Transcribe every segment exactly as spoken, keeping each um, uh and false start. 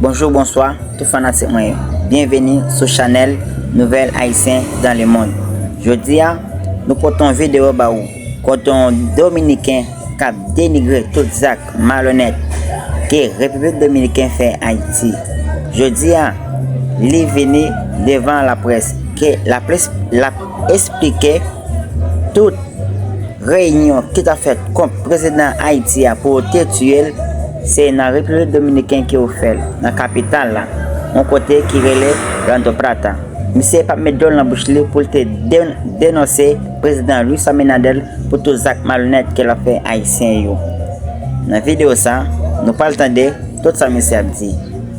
Bonjou, bonswa, tout fanatik mwen yo. Byenveni sou chanèl Nouvèl Ayisyen dans le monde. Jodi a, nou pote yon videyo ba ou kote yon Dominiken k ap denigre tout zak malonèt ke Repiblik Dominiken fè Ayiti. Jodi a, li vini devan laprès ke laprès l ap esplike tout reyinyon ki ta fèt kont prezidan Ayiti a pou yo te tiye l, se nan Repiblik Dominiken ke yo fè l, nan kapital la, yon kote ki rele Puerto Plata. Misye pa t met dlo nan bouch li pou l te den- denonse prezidan Luis Abinader pou tout zak malonèt ke l ap fè Ayisyen yo. Nan videyo sa, nou pral tande tout sa misye ap di.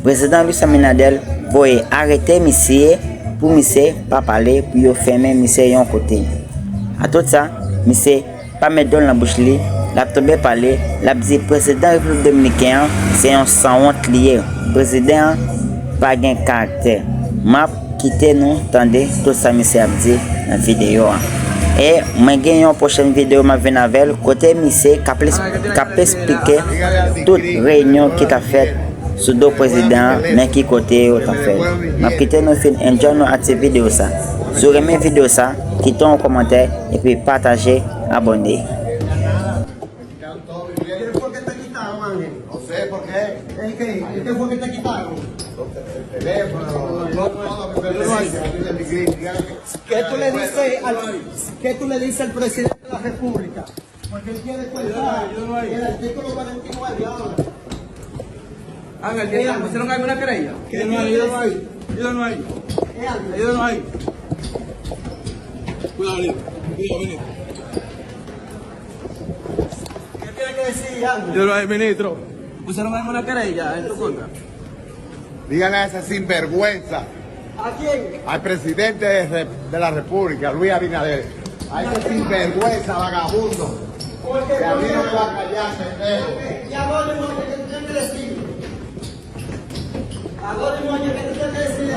Prezidan Luis Abinader voye arete misye pou misye pa pale, pou yo fèmen misye yon kote. A tout sa, misye pa met dlo nan bouch li, l ap tonbe pale, l ap di prezidan Repiblik Dominiken an se yon sanwont li ye. Prezidan an pa gen karaktè. M ap kite nou tande tout sa misye ap di nan videyo a. E mwen gen yon pwochèn videyo m ap vin avè l kote misye k ap, k ap esplike tout reyinyon ki t ap fèt sou do prezidan an, men ki kote yo t ap fèt. M ap kite nou fin enjoy nou ak ti videyo sa. Si w renmen videyo sa, kite yon kòmantè epi pataje, abòne. ¿Qué fue que te quitaron, Ángel? No sé por qué. ¿Qué, qué fue que te quitaron? El teléfono, todo mi pertenencia, yo no sé, yo no sé. ¿Qué tú le dices al, qué tú le dices al presidente de la República? Porque él quiere cuentar el artículo cuarenta y nueve ahora. Ángel, ¿qué tal? ¿Pusieron alguna querella? Yo no hay, yo no hay. Yo no hay. Yo no hay. Cuidado, Leo. Cuidado, vení. ¿Qué tiene que decir, Ángel? Yo no hay, ministro. ¿Pusieron alguna querella en tu contra? Dígale a ese sinvergüenza. ¿A quién? Al presidente de, re- de la República, Luis Abinader. A ese sinvergüenza, vagabundo. Que a mí no me va a callar, pendejo. ¿Y a dónde, muchacho, que tú tienes que decir? ¿A dónde, muchacho, que tú tienes que decir?